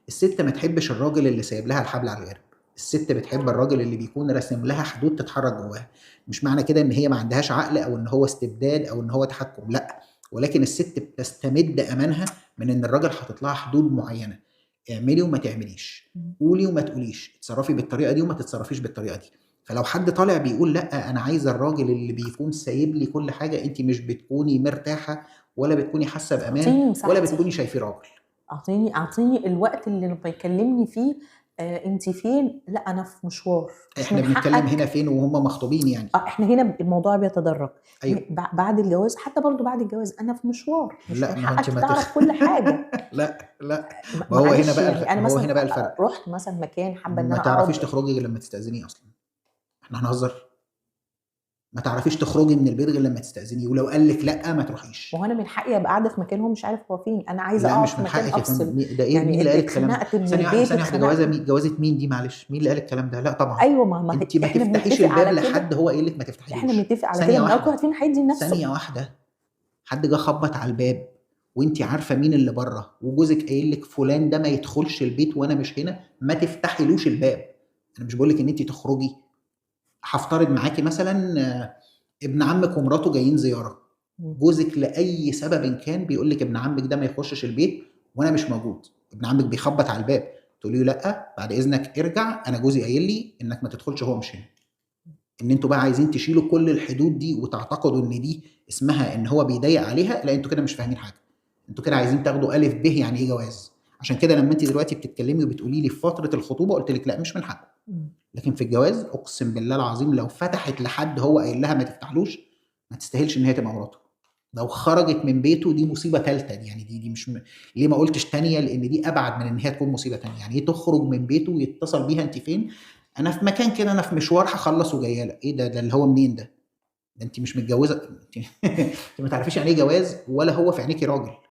الست ما تحبش الراجل اللي سايب لها الحبل على الغارب. الست بتحب الراجل اللي بيكون راسم لها حدود تتحرك جواها. مش معنى كده ان هي ما عندهاش عقل او ان هو استبداد او ان هو تحكم، لا، ولكن الست بتستمد امانها من ان الراجل حاطط لها حدود معينة، اعملي وما تعمليش، قولي وما تقوليش، اتصرفي بالطريقة دي وما تتصرفيش بالطريقة دي. فلو حد طالع بيقول لا انا عايز الراجل اللي بيكون سايب لي كل حاجة، انت مش بتكوني مرتاحة ولا بتكوني حاسه بامان اعطيني ولا مساحتي. بتكوني شايفاه راجل. اعطيني الوقت اللي لما يكلمني فيه انت فين؟ لا انا في مشوار. مش احنا من بنتكلم حقك. هنا فين وهم مخطوبين يعني؟ احنا هنا الموضوع بيتدرج. ايوه. بعد الجواز، حتى برضو بعد الجواز انا في مشوار، مش لا، من ما هو حقك انت ما تعرف كل حاجة. لا لا، ما هو هنا معلش بقى يعني انا ما هو مثلا هنا بقى الفرق. رحت مثلا مكان حابة ان ما انا تعرفيش اقعد، تخرجي غير لما تستأذنيه اصلا. احنا هنهزر؟ ما تعرفيش تخرجي من البيت غير لما تستأذنيه، ولو قال لك لا ما تروحيش. ما هو انا من حقي ابقى قاعدة في مكان هو مش عارف هو فين، انا عايزه لا اقعد مش في من مكان حقك يا افصل. فندم. ده ايه؟ يعني مين اللي قال الكلام ده؟ اتخنقت من ثانية واحدة، البيت، ثانية واحدة، اتخنقت. جوازه مين؟ جوازه مين دي؟ معلش، مين اللي قال الكلام ده؟ لا طبعا. ايوه، ما انت ما احنا تفتحيش بنتفق الباب على كده. لحد هو قايل لك ما تفتحيلوش. احنا بنتفق على ثانية كده من اول، واحدة. كل واحد فينا هيدي لنفسه. ثانية واحدة، حد جه خبط على الباب وانت عارفه مين اللي بره، وجوزك قايل لك فلان ده ما يدخلش البيت وانا مش هنا، ما تفتحيلوش الباب. انا مش بقول لك ان انت تخرجي. هفترض معاكي مثلا ابن عمك ومراته جايين زيارة، جوزك لاي سبب كان بيقول لك ابن عمك ده ما يخشش البيت وانا مش موجود، ابن عمك بيخبط على الباب، تقولي له لا بعد اذنك ارجع، انا جوزي قايل لي انك ما تدخلش، هو مش هنا. ان انتوا بقى عايزين تشيلوا كل الحدود دي وتعتقدوا ان دي اسمها ان هو بيضايق عليها، لا انتوا كده مش فاهمين حاجة. انتوا كده عايزين تاخدوا الف ب يعني ايه جواز. عشان كده لما انت دلوقتي بتتكلمي وبتقولي لي في فترة الخطوبة قلت لك لا مش من حقه، لكن في الجواز اقسم بالله العظيم لو فتحت لحد هو قايل لها ما تفتحلوش ما تستاهلش ان هي تبقى مراته. لو خرجت من بيته دي مصيبة ثالثة، دي يعني دي مش ليه ما قلتش تانية؟ لان دي ابعد من ان هي تكون مصيبة تانية. يعني ايه تخرج من بيته ويتصل بيها انت فين؟ انا في مكان كده، انا في مشوار هخلص وجاية لك. ايه ده؟ ده اللي هو منين ده؟ ده انت مش متجوزة، انت ما تعرفيش يعني ايه جواز، ولا هو في عينيكي راجل.